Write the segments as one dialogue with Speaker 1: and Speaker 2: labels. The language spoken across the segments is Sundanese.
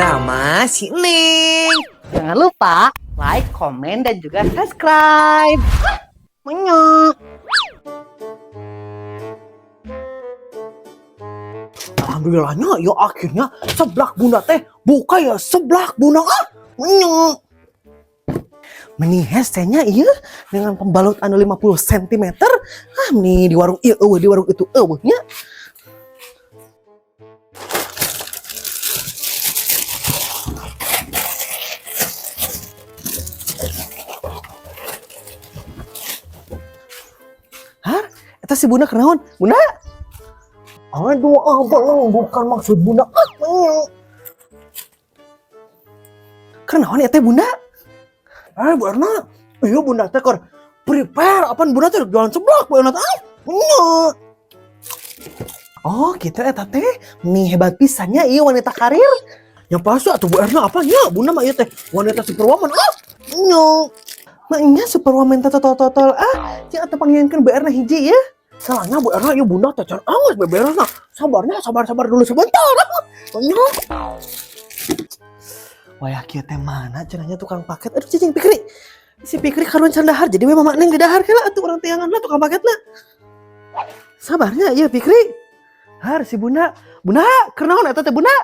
Speaker 1: Drama si Neng.
Speaker 2: Jangan lupa like, komen, dan juga subscribe. Menyok.
Speaker 1: Alhamdulillahnya ya akhirnya seblak bunda teh buka ya seblak bunda ah menyok. Meni hesenya iya dengan pembalut anu 50 cm. Ah nih di warung ieu eueuh, di warung itu eueuh nya. Hah? Eta si bunda kenaon? Bunda? Aduh, abang, bukan maksud bunda. Ah, menyok. Kenaon ya teh bunda? Eh, Bu Erna. Iya bunda teh keur prepare apaan bunda teh jualan seblak Bu Erna teh. Ah, menyok. Oh, gitu eta teh. Nih hebat pisannya iya wanita karir. Yang pasti atuh Bu Erna apa nya? Bunda mah ieu teh wanita superwoman. Ah, menyok. Maknya superwoman teh totol-totol ah. Cing atuh panggilankeun Bu Erna hiji ya. Salahnya Bu Erna ya bunda teh can anggeus beberesna. Sabarnya sabar-sabar dulu sebentar. Menyok. Wayah kieu teh mana cenahnya tukang paket. Aduh cicing Pikri. Si Pikri karuan can dahar jadi we mama neng di dahar kela atuh urang teangan lah tukang paketna. Sabarnya ya Pikri. Har si bunda. Bunda keur naon eta teh bunda?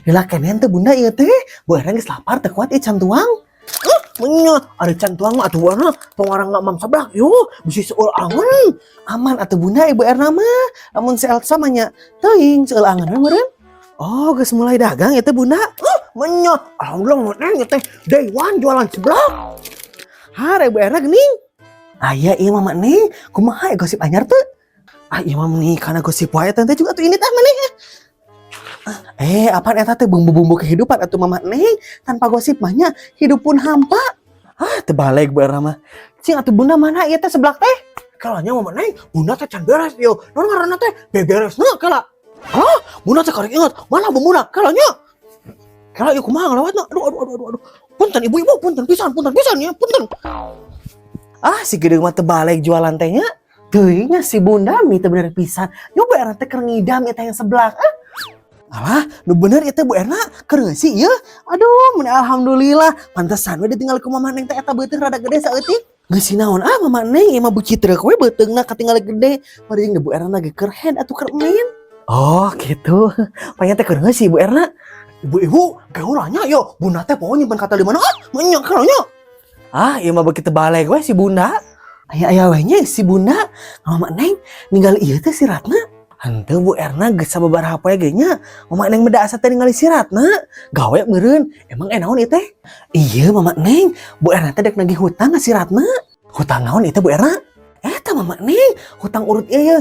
Speaker 1: Lila kenen teh bunda ieu teh. Bu Erna geus lapar teu kuat ieu can tuang. Menyot, ada can tuang mah atuh Bu Erna tong orang nggak seblak yo bisi seueur angen. Aman atuh bunda ibu Erna mah. Lamun si Elsa mah nya teuing seueur angen we meureun. Oh, geus mulai dagang ya teh bunda. Menyot. Alhamdulillah neng teh day one jualan seblak. Har ibu Erna geuning. Aya ieu mama neng, kumaha ya gosip anyar teu? Ah ieu mah nih karena gosip wae teh juga tuh ini tah maneh. Eh, apaan eta teh bumbu-bumbu kehidupan atuh mama neng? Tanpa gosip mah nya hidup pun hampa. Ah, terbalik Bu Erna mah. Cing atuh bunda mana ieu teh seblak teh? Kalanya mama neng, bunda teh can beres ieu. Naon ngaranna teh? Beberesna kala. Hah? Bunda teh karek inget, mana bumbuna? Kalanya. Kala ieu kumaha ngalewatna? Aduh aduh aduh aduh aduh. Punten ibu-ibu, punten pisan ya, punten. Ah, si gede mah terbalik jualan teh nya. Teuing nya si bunda mi teu bener pisan. Nyoba Erna teh keur ngidam eta yang seblak. Ah. Alah, nu bener itu Bu Erna keur sih ieu. Aduh, mun alhamdulillah. Pantesan we ditinggal ku mama neng teh eta beuteung rada gede saeutik. Geus naon ah mama neng ieu mah buci truk we beuteungna katinggal gede. Mari jeung Bu Erna ge keur head atuh keur min. Oh, gitu. Panya teh keur sih Bu Erna. Ibu-ibu, keulahnya yo, bunda teh pokoknya nyimpen kata di mana? Ah, menyok kalanya. Ah, ieu mah begitu balik we si bunda. Aya-aya we nya si bunda. Mama neng ninggal ieu teh si Ratna. Henteu Bu Erna geus sababaraha poe ge nya. Mama neng meda asa teh ningali si Ratna. Gawe meureun. Emang naon ieu teh? Iya Mama neng, Bu Erna teh dek nagih hutang ka si Ratna. Hutang naon ieu teh Bu Erna? Eta Mama neng, hutang urut ieu ye.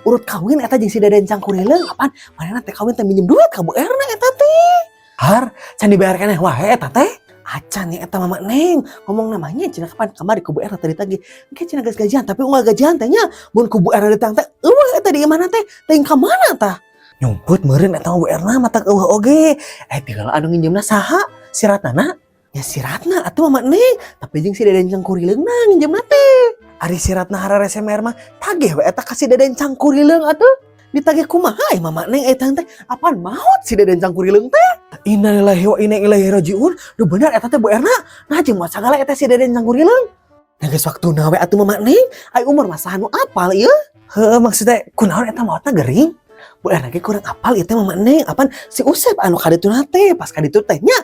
Speaker 1: Urut kawin eta jeung si Deden Cangkurileung. Apaan? Manehna teh kawin teh minjem duit ka Bu Erna eta teh. Har, can dibayar keneh wae eta teh. Acan ya eta Mama neng, ngomong namanya cenah kapan kamari ku Bu Erna tadi tagih. Engke cenah geus gajian tapi unggal gajian teh nya. Mun ku Bu Erna ditang teh eueuh eta di imahna teh, teuing ka mana tah? Nyumput meureun eta Bu Erna mata eueuh oge. Eh tinggal anu nginjemna saha? Si Ratna? Ya si Ratna atuh Mama neng, tapi jeung si Deden Cangkurileungna nginjemna teh. Ari si Ratna hararese mer mah tagih we eta ka si Deden Cangkurileung atuh. Ditagih kumaha ai Mama neng eta teh? Apaan maot si Deden Cangkurileung teh? Innalillahi wa inna ilaihi rajiun. Duh bener eta teh Bu Erna. Nah jeung mah sagala eta si Deden Cangkurileung. Nah geus waktuna we atuh Mama neng, ai umur mah saha nu apal ieu? Heueuh maksudnya kunaon eta maotna gering? Bu Erna ge kurang apal ieu teh Mama neng. Apaan si Usep anu kadituna teh pas kaditu teh nya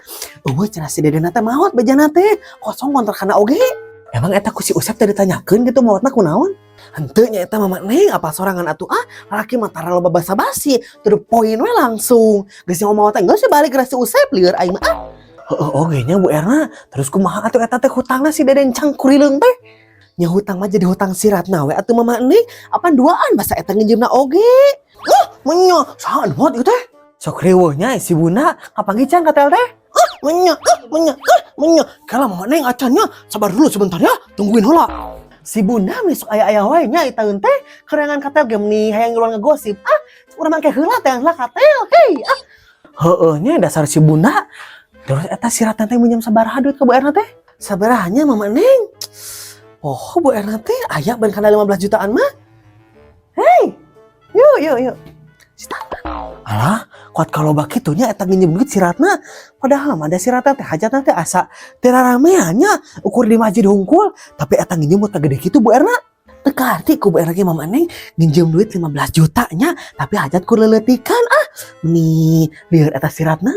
Speaker 1: eueuh cenah si Deden teh maot bejana teh kosong kontrakana oge. Emang eta ku si Usep teh ditanyakeun gitu maotna kunaon? Henteu nya eta Mama neng apa sorangan atuh ah lalaki mah tara loba basa-basi to the point we langsung. Geus nyaho maot teh geus balik ke si Usep lieur aing mah ah. Heueuh oge nya Bu Erna. Terus kumaha atuh eta teh hutangna si Deden Cangkurileung teh? Nya hutang mah jadi hutang si Ratna we atuh Mama neng. Apaan duaan basa eta nginjemna oge. Ah, menyo saha anu maot ieu teh? Sok riweuh nya si bunda kapanggih can katel teh? Ah, menyo, ah, menyo, ah, menyo. Kala Mama neng acannya sabar dulu sebentar ya, tungguin heula. Si bunda besok aya-aya wae nya itaeun teh kerengan katel ge meni hayang ngiluan ngegosip. Ah, urang mah heula teh heula katel. Hei, ah. Heueuh nya dasar si bunda. Terus eta si Ratna teh minjem sabaraha duit ka Bu Erna teh? Sabarahanya Mama neng. Oh, Bu Erna teh aya ban kana 15 jutaan mah. Hei. Yuk, yuk, yuk. Si Tata. Alah, Kuat kalau kitu nya eta nginjem duit si Ratna. Padahal mah da si Ratna teh hajatna teh asa teu raramean nya, ukur di masjid hungkul, tapi eta nginjem teh gede kitu Bu Erna. Teu kaarti ku Bu Erna ge Mama Neng nginjem duit 15 juta nya, tapi hajat ku leuleutikan ah. Meni lieur eta si Ratna.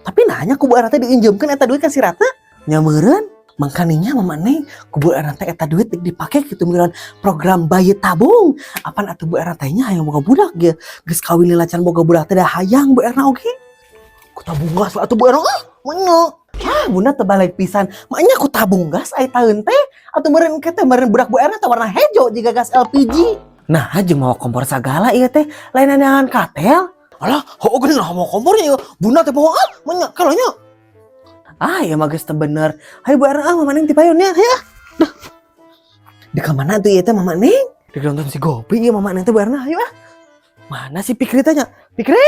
Speaker 1: Tapi nanya ku Bu Erna teh diinjemkeun eta duit ka si Ratna. Nya meureun mangkaninya Mama Neng ku Bu Erna teh eta duit dipake kitu meureun program bayi tabung. Apan atuh Bu Erna teh nya hayang boga budak ge. Geus kawin lila can boga budak teh da hayang Bu Erna oge. Ku tabung gas lah atuh Bu Erna ah, menyo. Ah, Bunda terbalik pisan. Makanya ku tabung gas ai taeun teh atuh meureun engke teh meureun budak Bu Erna teh warna hejo jiga gas LPG. Nah, jeung mawa kompor sagala ieu teh lain neangan katel. Alah, heueuh geuning lah mawa kompornya ieu. Bunda teh mawa ah, menya kalanya. Ah, ieu mah geus teu bener. Hayu Bu Erna ah, Mama Neng tipayun nya, hayu ah. Duh. Di ka mana tuh ieu teh Mama Neng? Di nonton si Gopi ieu Mama Neng teh Bu Erna, hayu ah. Mana si Pikri teh nya? Pikri?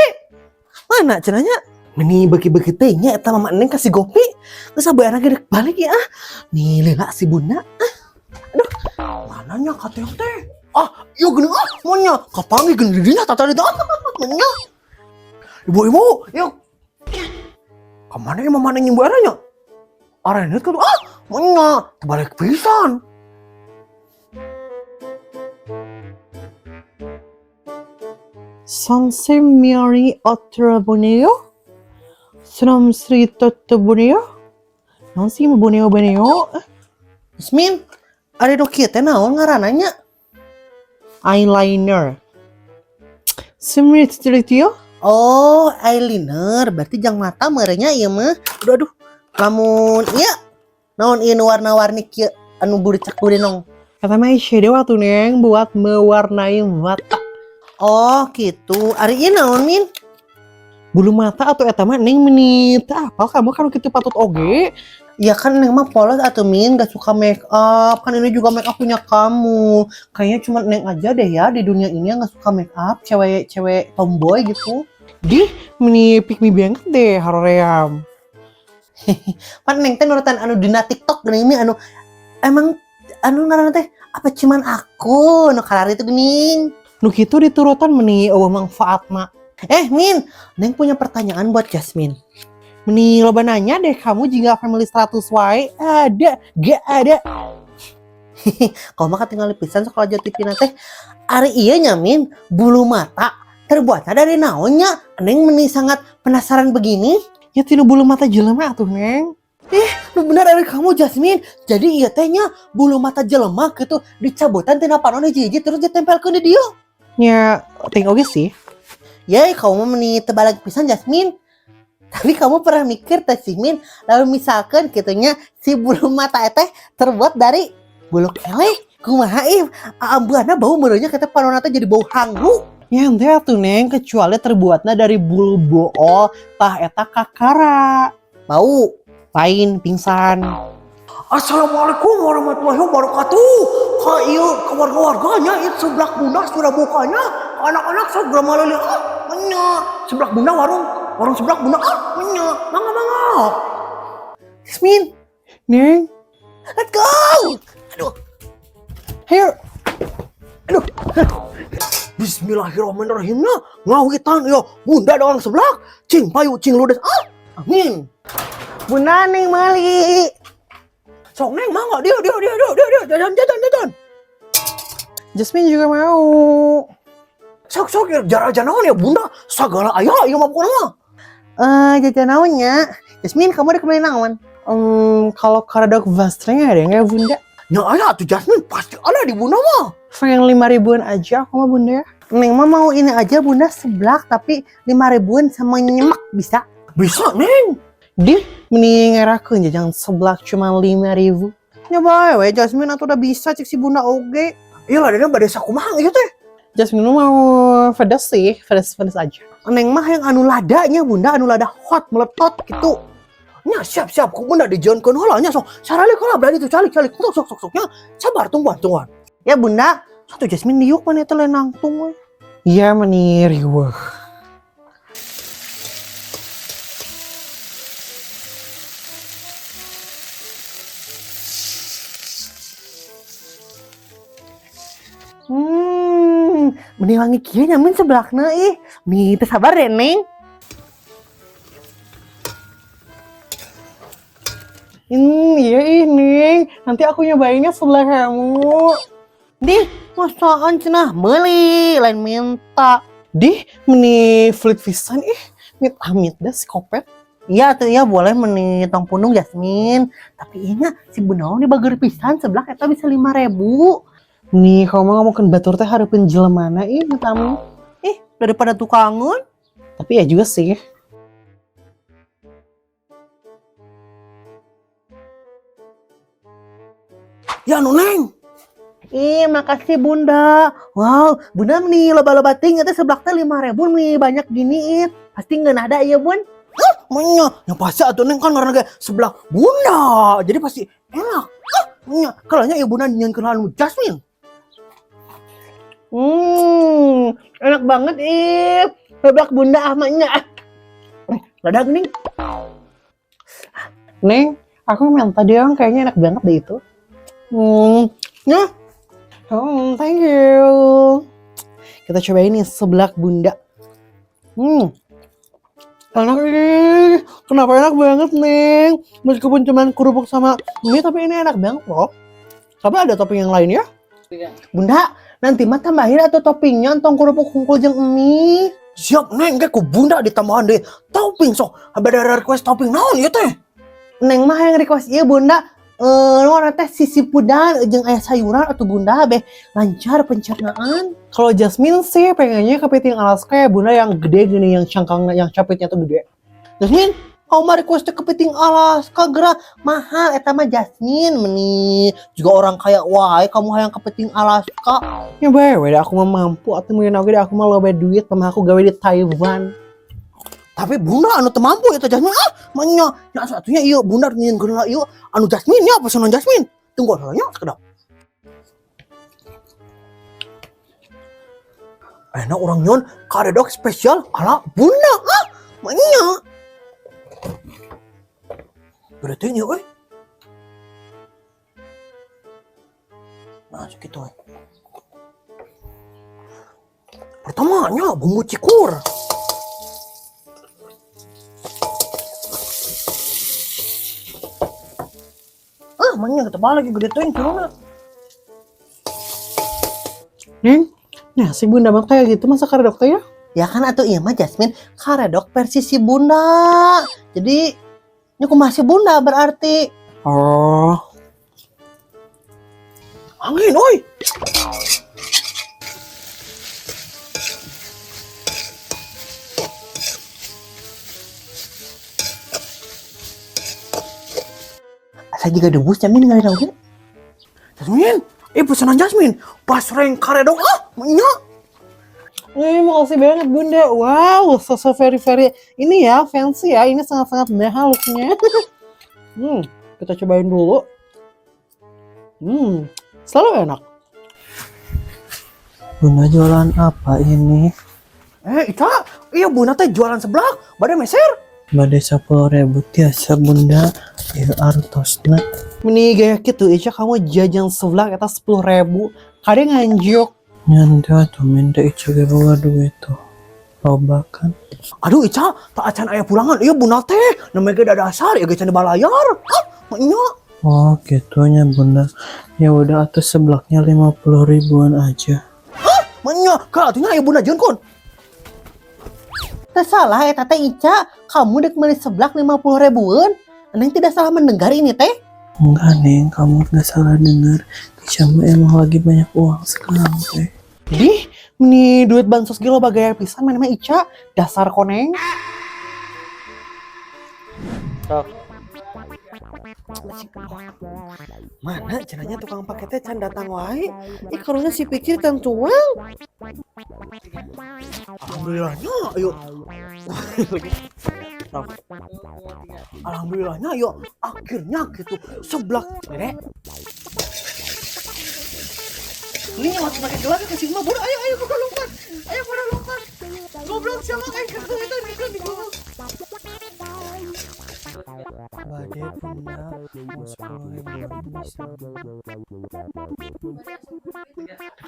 Speaker 1: Mana cenah nya? Meni beuki-beuki teh nya eta Mama Neng ka si Gopi. Geus Bu Erna ge balik ya ah. Nih lila si Bunda ah. Aduh, mana nya katel teh? Ah, ieu geuning ah, monya kapanggih geuning di dinya tata ditu ah, monya. Ibu-ibu, yuk. Kemana ya Mama Neng Bu Erna nya? Arenet kan ah, monya terbalik pisan.
Speaker 2: Sanse Mary Otra Boneo. Senam Sri Toto Boneo. Naon sih Boneo Boneo?
Speaker 1: Yasmin, ari nu kieu teh naon ngaranna nya?
Speaker 2: Eyeliner. Semri Trio.
Speaker 1: Oh, eyeliner, berarti jang mata merenya ieu mah. Aduh aduh. Lamun ieu naon ieu nu warna-warni kieu anu buricak burinong?
Speaker 2: Kata mah eyeshadow atuh Neng buat mewarnai mata.
Speaker 1: Oh, gitu. Ari ieu naon, Min?
Speaker 2: Bulu mata atau eta mah Neng meni teu apal kamu kan kitu patut oge.
Speaker 1: Ya kan Neng mah polos atuh Min, gak suka make up. Kan ini juga make up punya kamu. Kayaknya cuma Neng aja deh ya di dunia ini yang gak suka make up, cewek-cewek tomboy gitu.
Speaker 2: Dih, meni pick me banget deh haroream.
Speaker 1: Pan Neng teh nurutan anu dina TikTok geuning ini anu emang anu ngaranna teh apa cuman aku nu kalari itu geuning.
Speaker 2: Nu kitu diturutan meni eueuh manfaatna.
Speaker 1: Eh Min, Neng punya pertanyaan buat Jasmine.
Speaker 2: Meni loba nanya deh kamu jika family 100 wae ada gak ada.
Speaker 1: Kau mah katingali pisan sok lalajo TV na teh. Ari ieu nya Min, bulu mata terbuatnya dari naonnya? Neng meni sangat penasaran begini.
Speaker 2: Ya tinu bulu mata jelema atuh Neng.
Speaker 1: Lu bener ari kamu Jasmine. Jadi ieu teh nya bulu mata jelema gitu dicabutan tina panon hiji-hiji terus ditempelkeun di dieu.
Speaker 2: Nya ting oge sih.
Speaker 1: Yey, kamu mah meni terbalik pisan Jasmine. Tapi kamu pernah mikir teh sih Min, lalu misalkan gitunya si bulu mata teh terbuat dari bulu kelek. Kumaha ih, ambuana bau meureunnya kata panonna teh jadi bau hangru.
Speaker 2: Ya ente atuh Neng kecuali terbuatnya dari bulu bool tah eta kakara.
Speaker 1: Bau.
Speaker 2: Lain pingsan.
Speaker 1: Assalamualaikum warahmatullahi wabarakatuh. Ka ieu ke warga-warganya itu seblak Bunda sudah bukanya. Anak-anak segera malili ah, menya. Seblak Bunda warung, warung seblak Bunda ah, menya. Mangga mangga. Yasmin,
Speaker 2: Neng,
Speaker 1: let's go. Aduh,
Speaker 2: ayo.
Speaker 1: Aduh. Bismillahirrahmanirrahim nya. Ngawitan yo Bunda doang seblak. Cing payu cing ludes ah. Amin. Bunda Neng meuli. Sok Neng mangga dia dia dia dia dia dia jajan jajan jajan.
Speaker 2: Jasmine juga mau.
Speaker 1: Sok sok ya jarajan naon ya Bunda sagala aya ieu mah pokona mah. Eh jajan naonnya? Jasmine kamu udah kembali naon?
Speaker 2: Kalau karedok Vastreng ada nggak Bunda?
Speaker 1: Nya aya atuh Jasmine pasti ada di Bunda mah.
Speaker 2: Pengen 5 ribuan aja aku mah Bunda.
Speaker 1: Neng mah mau ini aja Bunda seblak tapi 5 ribuan sama nyemek bisa? Bisa Neng.
Speaker 2: Dih, mending ngerakeun jajan seblak cuma 5 ribu.
Speaker 1: Nyoba we Jasmine atuh udah bisa cek si Bunda oge. Iya lah dina bade sakumaha ieu teh.
Speaker 2: Jasmine mau pedas sih, pedas-pedas aja.
Speaker 1: Neng mah yang anu ladanya Bunda, anu lada hot meletot gitu. Nya siap siap ku Bunda dijieunkeun heula nya sok. Saralik heula berani tuh calik calik sok sok sok sok nya. Sabar tungguan tungguan. Ya Bunda, satu Jasmine diuk mana teh nangtung we.
Speaker 2: Iya meni riweuh.
Speaker 1: Meni wangi kieu nya Min seblakna ih. Meni teu sabar deh Neng.
Speaker 2: Iya ini. Nanti aku nyobainnya sebelah kamu.
Speaker 1: Dih, masaan cenah meuli lain minta.
Speaker 2: Dih, meni flit pisan ih. Mit amit dah si kopet.
Speaker 1: Iya tuh iya boleh meni tong pundung Jasmine. Tapi iya si Bunda ini bager pisan seblak eta bisa 5.000.
Speaker 2: Nih, kamu ngomongkeun batur teh hareupeun jelemana ih mit amit.
Speaker 1: Ih, daripada tukangan.
Speaker 2: Tapi ya juga sih.
Speaker 1: Ya nu Neng. Ih, makasih Bunda. Wow, Bunda nih loba-loba ting eta seblak teh 5.000 nih banyak gini ih. Pasti ngeunah da ieu Bun. Hah, menya, yang pasti atuh Neng kan karena ge seblak Bunda. Jadi pasti enak. Ah, menya, kalanya ieu Bunda nyieunkeun anu Jasmine. Enak banget ih. Seblak Bunda ahmaknya. Lada geuning.
Speaker 2: Neng, aku minta dong kayaknya enak banget deh itu.
Speaker 1: Ya.
Speaker 2: Thank you. Kita cobain nih seblak Bunda. Enak nih. Kenapa enak banget, Neng? Meskipun cuman kerupuk sama mie, tapi ini enak banget loh. Tapi ada topping yang lain ya?
Speaker 1: Bunda, nanti mah tambahin atau toppingnya entong kerupuk hungkul jeung mie. Siap, Neng, ge ku Bunda ditambahan deh topping sok. Ada request topping naon ieu teh? Neng mah yang request ieu Bunda. Warna teh sisipudan jeung aya sayuran atau Bunda beh lancar pencernaan.
Speaker 2: Kalau Jasmine sih pengennya kepiting Alaska ya Bunda yang gede gini, yang cangkangnya, yang capitnya tuh gede.
Speaker 1: Jasmine, kau mah request kepiting Alaska geura mahal eta mah Jasmine meni juga orang kaya wae kamu hayang kepiting Alaska.
Speaker 2: Ya bae we aku mah mampu atuh mungkin oge aku mah loba duit mah aku gawe di Taiwan.
Speaker 1: Tapi Bunda anu teu mampu eta Jasmine ah manya nya satunya ieu Bunda nyieunkeun ieu anu Jasmine nya pesanan Jasmine. Tunggu nya sakedap. Enak orang nyon karedok spesial ala Bunda ah manya. Berarti ini euy. Nah, segitu euy. Pertamanya bumbu cikur. Ah, manya ketebal lagi gede tuh yang corona.
Speaker 2: Neng, nah si Bunda mah kayak gitu masa karedok teh ya?
Speaker 1: Ya kan atuh iya mah Jasmine karedok versi si Bunda. Jadi ini kumaha si Bunda berarti.
Speaker 2: Oh.
Speaker 1: Angin oi. Asa juga debus Jasmine nggak ada. Jasmine, pesanan Jasmine, basreng karedok ah, menya.
Speaker 2: Makasih banget Bunda. Wow, so, so very very ini ya fancy ya. Ini sangat-sangat mahal looknya. Kita cobain dulu. Selalu enak.
Speaker 3: Bunda jualan apa ini?
Speaker 1: Ica, iya Bunda teh jualan seblak, bade meser.
Speaker 3: Bade 10.000 tiasa Bunda, ieu artosna.
Speaker 2: Meni gaya gitu, Ica kamu jajan seblak eta 10.000, kadang nganjuk.
Speaker 3: Nyanda tuh minta Ica ge boga duit tuh. Loba kan?
Speaker 1: Aduh Ica, tak acan aya pulangan, iya Bunda teh, namanya ge dasar, ya ge can dibalayar. Ah, nya.
Speaker 3: Oh gitunya Bunda. Ya udah atuh seblaknya 50 ribuan aja.
Speaker 1: Hah? Menya, kalau atunya aya Bunda jeung kon. Teh salah eta teh Ica, kamu dek meuli seblak 50 ribuan. Neng tidak salah mendengar ini teh.
Speaker 3: Enggak Neng, kamu nggak salah dengar. Ica mah emang lagi banyak uang sekarang teh.
Speaker 2: Dih, meni duit bansos ge loba gaya pisan mana mah Ica, dasar koneng.
Speaker 1: Mana cenanya tukang paketnya can datang wae. Ih karunya si pikir kan tuang. Alhamdulillahnya ayo. Alhamdulillahnya ayo akhirnya gitu seblak nenek. Ini masih pakai gelas kasih mah bodoh. Ayo ayo bodoh lompat. Ayo bodoh lompat. Goblok siapa kayak gitu itu di goblok.
Speaker 3: Bade, Bunda, mau 10 ribu bisa.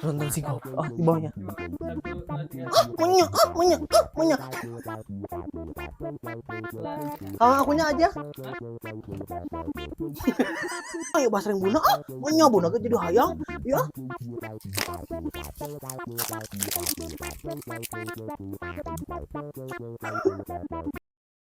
Speaker 3: Nonton si Gop. Oh, di bawahnya.
Speaker 1: Ah, punya, ah, punya, ah, punya. Kalau akunya aja. Ayo basreng Bunda, ah, punya Bunda ke jadi hayang, ya.